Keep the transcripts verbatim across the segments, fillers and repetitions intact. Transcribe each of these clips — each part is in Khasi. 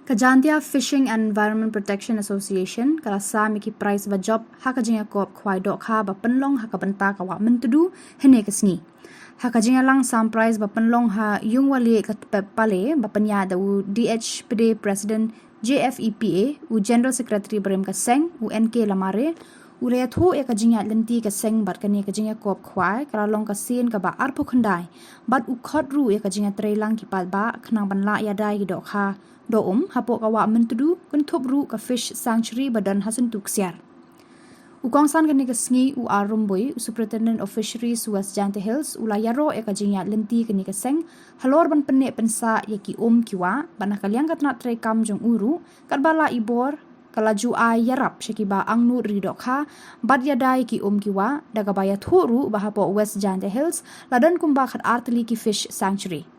Ka Jaintia Fishing and Environment Protection Association ka la sam ïa ki prize ba jop ha ka jingïakop khwai dohkha ba pynlong ha ka bynta ka Wah Myntdu hynne ka sngi. Ha ka jingïalang sam prize ba pynlong ha Yungwali ka Tpep Pale ba pynïaid da u D H Pde, President J F E P A, u General Secretary barim ka seng u N K Lamare, u la ïathuh ïa ka jingïaid lynti ka seng bad kane ka jingïakop khwai ka la long ka sien kaba arphew khyndai bad u khot ruh ïa ka jingïatreilang ki paidbah khnang ban lah ïada ïa ki dohkha doh um hapoh ka Wah Myntdu, kynthup ruh ka Fish Sanctuary ba don ha Syntu Ksiar. U kongsan kane ka sngi u R Rymbui, u Superintendent of Fisheries West Jaintia Hills, u la ïaroh ïa ka jingïaid lynti kane ka seng halor ban pynneh pynsah ïa ki um ki wah, bad na ka liang ka tnat treikam jong u ruh, katba la i bor, ka la ju ai ïarap sha kiba angnud ri dohkha bad ïada ïa ki um ki wah, da kaba ïathuh ruh ba hapoh West Jaintia Hills la don kumba khatar tylli ki Fish Sanctuary.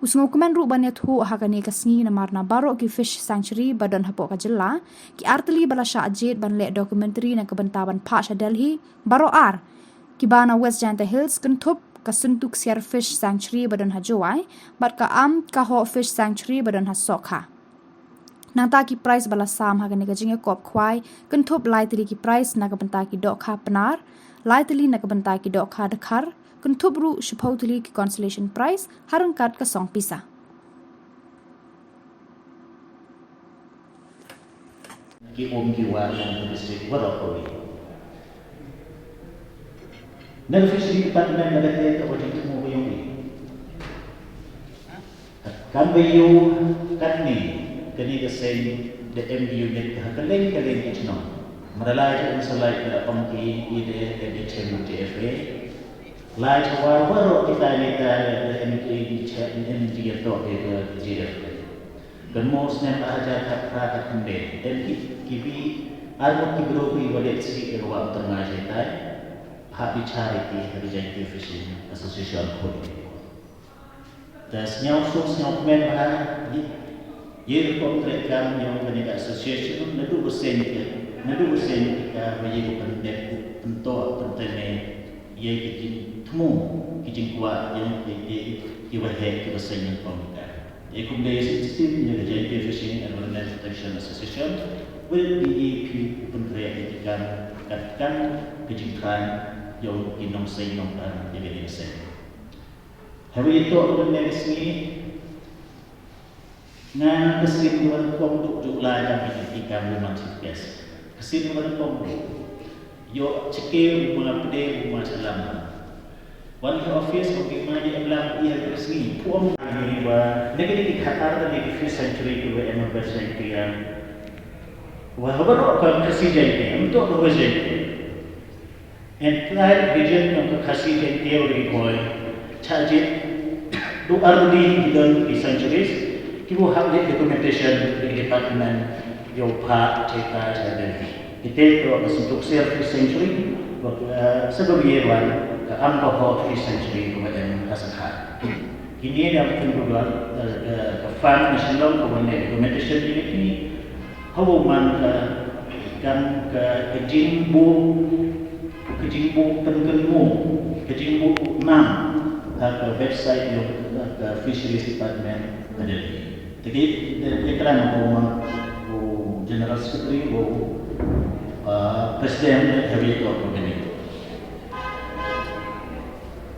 U sngewkmen ruh ban ïathuh ha kane ka sngi namar na baroh ki Fish Sanctuary ba don hapoh ka jylla, ki ar tylli ba la shah jied ban leh documentary na ka bynta ban phah sha Delhi, baroh ar kiba na West Jaintia Hills, kynthup ka Syntu Ksiar Fish Sanctuary ba don ha Jowai bad ka Am Kahoh Fish Sanctuary ba don ha Sokha. Nangta ki prize ba la sam ha kane ka jingïakop khwai, kynthup lai tylli ki prize na ka bynta ki dohkha Pnar, lai tylli na ka bynta ki dohkha Dkhar, kynthup ruh shiphew tylli ki consolation prize ha ryngkat ka song pisa. Ki um ki wah jong ka district baroh kawei. Na ka Fishery Department na ka te ka ba jingthmu ka jong i. Kam ba ïoh katne, kane ka seng da em ki unit ha kylleng kylleng ki chnong. Mara lai ka um sa lai ka ong ki i de ka de chem J F A. Lai ka war waroh kita kita da em ki chem em ki to ke ka J F A. Kan mo snem ar hajar khatphra khatkhyndai. Em ki ki bi ar mo ki bro ki wa de si ke wa tengah je tai. Ha bichar ki ha Jaintia Fishing Association ko. Da sñiaw suk sñiaw kmen bha, ye, ye rukom treikam ñiaw kane ka association, naduh ba seng ka, naduh ba seng ka, ba ye rukom dep, pyntoh, pyntene, ye ki jingthmu, ki jingkwah, ye ki, ki, ki waheh, ki ba seng ñiaw kom ka. Ye kum da ye sensitive, ñiaw ka Jaintia Fishing Environment Protection Association, wei di ye phi pyntrei ki kam, kat kam, ki jingkhan, ñiaw ki nongseng, nongkhan, ye ki seng. Haba ïa toh ka bynta ka sngi, nga ka sien ka ban kong duk juk la jam ïa ki kam woman chief guest. Ka sien ka ban kong duk. Ïoh chike u ma pde u ma chalam. Wan ka office ko ki ma ïa em lam ïa ka sngi. Pu om ni wa ne ki ki khatar da ne ki Fish Sanctuary ki wa em ka Sanctuary. Wa haba ro ka Khasi Jaintia, em to ka Jaintia. Entire region jong ka Khasi Jaintia Ri Bhoi, Chajit, du ardi ki don ki sanctuaries, ki bu hap leh documentation ki department yow pha cheta cha Delhi. Ite to ka Syntu Ksiar Fish Sanctuary, wa, eh, sa ba ye wan ka Am Kahoh Fish Sanctuary ko ba em ha Sakha. Kini da kin bu ka, eh, eh, ka fund na Shillong ko ba ne documentation ni kini, Hawa man ka, kan ka, ka jingbu, ka jingbu pynkynmo, ka jingbu nam ha ka website yong ka Fisheries Department ha Delhi. Te ki, te, te kren ko ma, ko General Secretary, ko, ah, President, ha wi ko ko ni.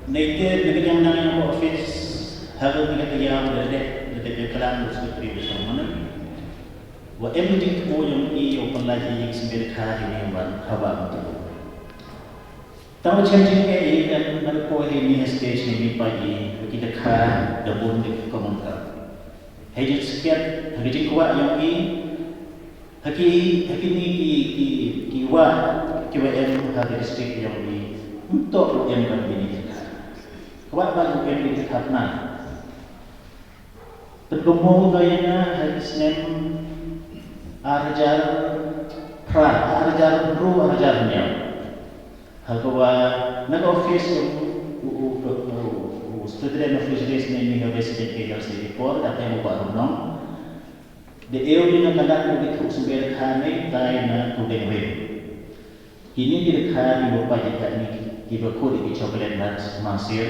Nei te, nei ke jang nang yong office, ha ko ni ka yam de de, de de klan Secretary de mana. Wa em jingthmu yong i yow pynlait i sngewbha ha ini wan haba mynta. Tang wa chem jingeh i kan na ko hi ni stage ni pa i ki da kha da bun de common ka. Hei jingskhem ha ki jingkwah yong i ha ki, ha kini ki, ki, ki wah ki wa em ha ki district yong i. Mynta em ka bini ki kha. Kwah ba em ki kha na. Pynkumo ka ïa nga ha ki snem ar hajar phra, ar hajar hynriew, ar hajar hynñiew. Ha ka wa na ka office u, u, u, u, u Secretary of Fisheries ne ni ha West Jaintia Hills Report, da ka u ba rnong. De eu ni na ka dak u di thuk sumber kha ne tai na Kudeng Rim. Kini ki dkha ki ba pait ïa kani ki ba khot ïa ki chocolate nut mangsir.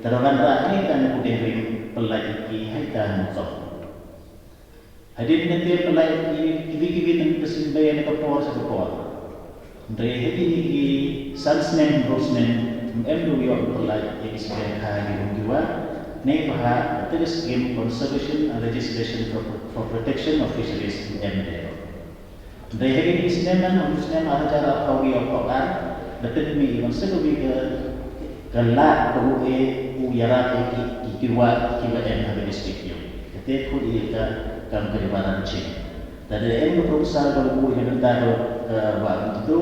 Tara wanrah ne tang na Kudeng Rim pynlait ïa ki hai tang na Mawtawk. Hadien kata pynlait ïa kiwei kiwei tang ka symbai na ka por sha ka por. Hynrei ha kine ki san snem hynriew snem ym em ruh ïoh pynlait ïa ki symbai ha ki um ki wah. Neibhah kata ka skim Conservation and Registration for, for Protection of Fisheries ym em ruh. Hynrei ha kine ki snem, hynriew snem ar hajar arphew ïa arphew ar, la pynmih ïa ka symbai ka ka lad ka u e u ïarap ïa ki ki ki wah ki wah em ha ka district ïa. Kata kut ïa ka kam ka river ranching. Lada em ka proposal ka u ïa kata ka wah ka tu.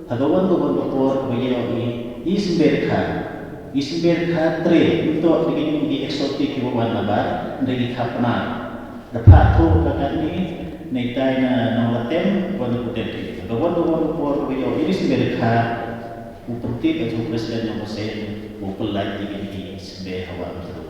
Ha ka wan ka wan ka por ka ïa i i symbai kha. I symbai kha tre, nto ki ki exotic ki wah wan na bar, nda ki kha pnar. Da pha tho ka katni, nei tai na nong la tem, wan ku tem ki. Ka wan ka wan ka por ka ïa i symbai kha. U pynthik ka jong President Nongsen, u pynlait ïa ki symbai ha wah.